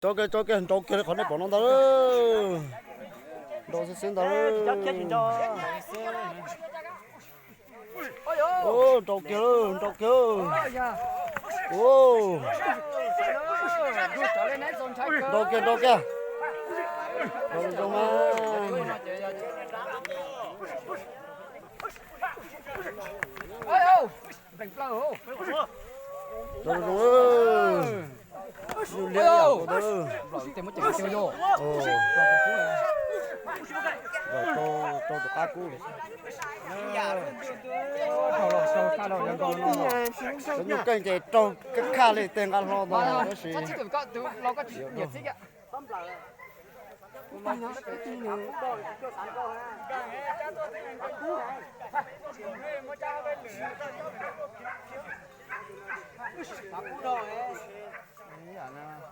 Tso kiag, tso kiag, nrau kiag li qhov nej pom no ntag. Nrau xwb xwb ntag. Nrau kiag lawm, nrau kiag. Nrau kiag, nrau kiag. Nrau zoo mas. Nrau zoo. Liab ib yam nkaus. Rau tus qab kub. Cov nyuj keej ces raug khaj li tej nqa hlo ntag tab sis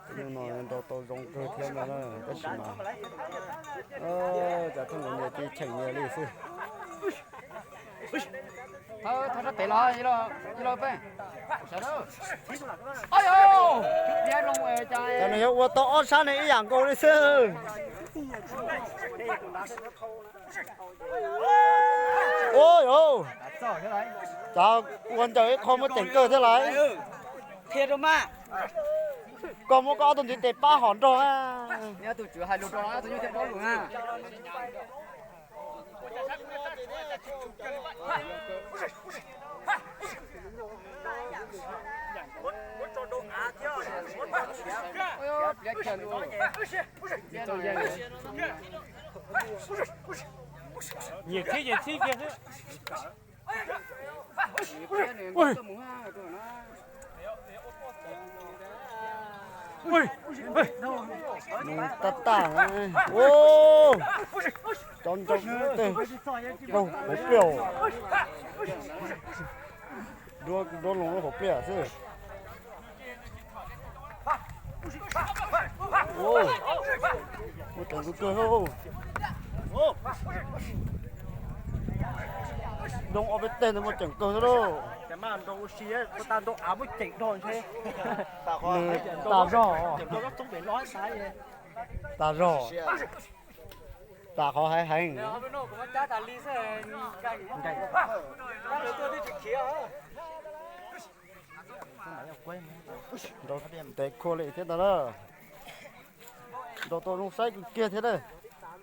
Tus nyuj no nrau tau zoo kawg thiab no na, tab sis mas cas thooj nyias cia cheem nyias li xwb. Thov sab pem los, los peb. Cas nws yuav ua tau ob sab ne ib yam nkaus li xwb. Ua yov, cas ua ncaws ib qho muaj ceem kawg thiab lauj. Koj muab koj ob tug ntiv tes pab hom nrog. Nyias thib nyias thib kiag xwb. Nws tab tag, cov nrau tej raug hauv pliaj. Duab loo lub hauv pliaj xwb. Muaj ceem kawg kawg. Loo ob peb teg ntawd muaj ceem kawg xwb lauj. Nws tas zog. Tas zog. Tas qhov heev heev. Nrau ntev khuaj li thiab ntag na. Nrau tau zoo saib kawg kiag thiab na.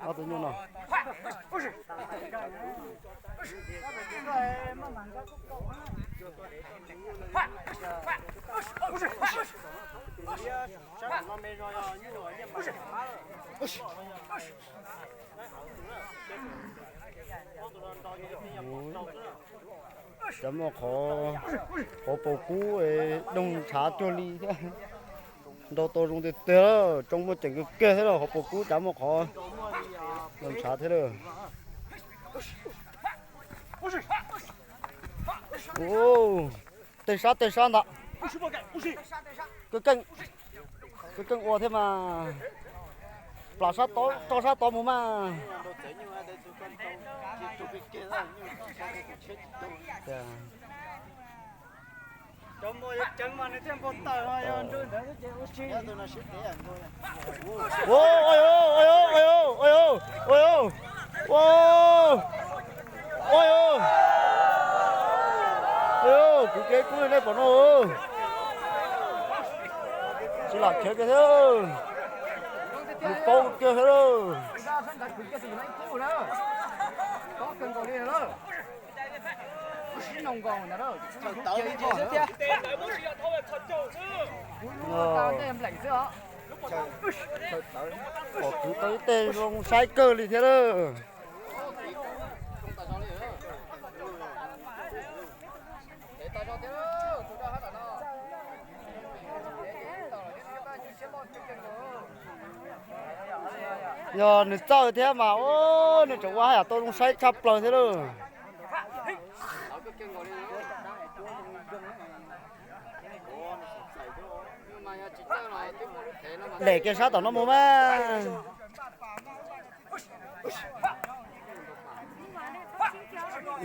Ob tug nyuj no. Cas muaj qhov, qhov paus kub doog ntshav cuag li thiab. Nrau tau zoo tiag tiag, tsoo muaj ceem kawg kiag thiab lauj, qhov paus kub cas muaj qhov doog ntshav thiab lauj. Tej sab tej sab ntag. Koj keej ua thiab mas. Plam sab tod, rau sab tod mus mas. Ua, ua, kuv kev kub nej pom no. Tsis lam khiav kiag thiab. Nws paub kiag thiab. Pom kwv tau ib teg zoo saib kawg li thiab lawm. Yog nws txawj thiab mas, nws tseem ua haj yam tau zoo saib tshaj plaws thiab lauj. Lem kiag sab tom no mus mas.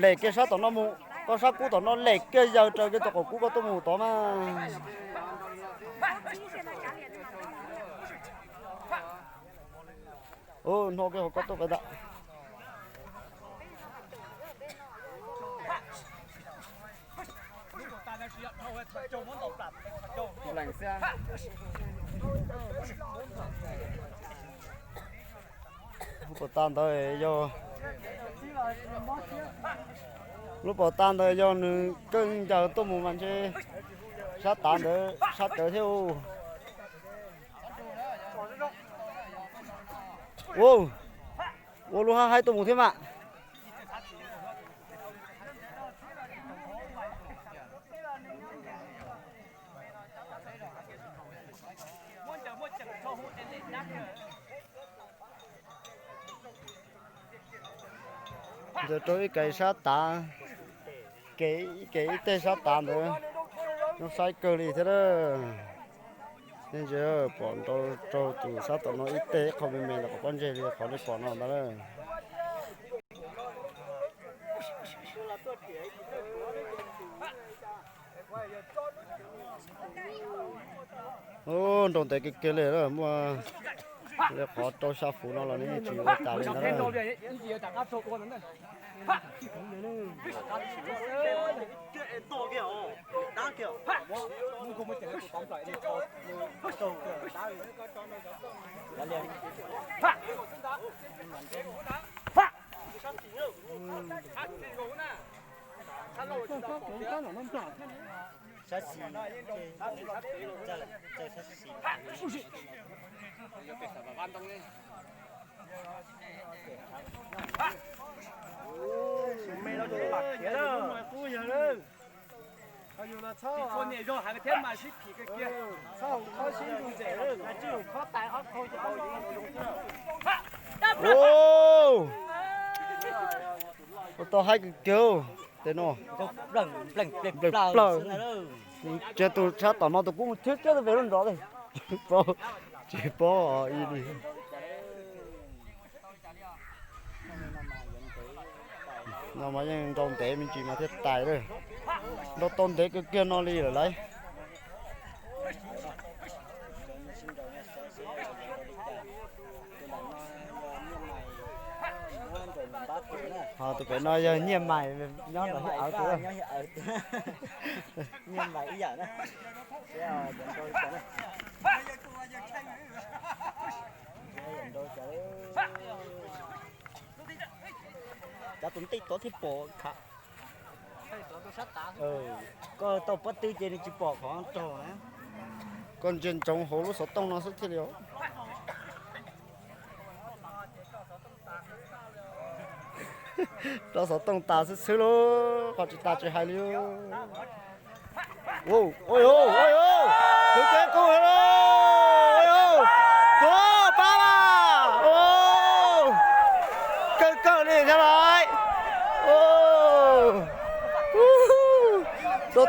Lem kiag sab tom no mus, koj sab kub tom no lem kiag yaws raws kiag tom qaum kub koj tuaj mus tod mas. Hno kiag hauv ko tuaj pais ntag. Lub pov tas ntawd yog, lub pov tas ntawd yog nws kawg ncaws tuaj mus mas ntshe sab tav ntawd sab cawv thiab. Ua, ua lub hab haib tuaj mus thiab mas. Ntawd rau ib ke sab tav, ke ib ke ib teg sab tav ntawd, zoo saib kawg li thiab lawm. Yeej tsis pom nrau raug tus sab tom no ib teg ib qho me me ntawm qhov pob ntseg li qhov nej pom no ntag lawm. Ub, nrau ntev kiag kiag li, muaj li qhov rau xya fuv no los nws yeej tsis ua tas li ntag na. Sab xis, sab xis. Ua, ua tau haib kawg kiag tej no. Nplees plaws. Tsis yog tus sab tom no tus kub thiab, cab tau pem lub nrov li. Tsis paub, tsis paub ib li. No mas yeej nrau ntev me ntsis mas thiaj tais lawm. Nrau tau ntev kawg kiag no li lawm lauj. Ho tus pem no yog Nyiaj Mais nyob nram Hiav Awv tus. Nyiaj Mais ib yam na. Cov tus ntej tod thiaj pom khav. Koj tau pob tw ces nws tsis pom qhov raug na. Koj ntsia ntsoov hauv lub xov tooj no xwb thiaj li. Rau xov tooj tas xwb xwb lauj, qhov tsis tas tsis hais li. Ua, ua, ua, tus kev qub, ua, tuav pab las, kawg kawg li thiab na.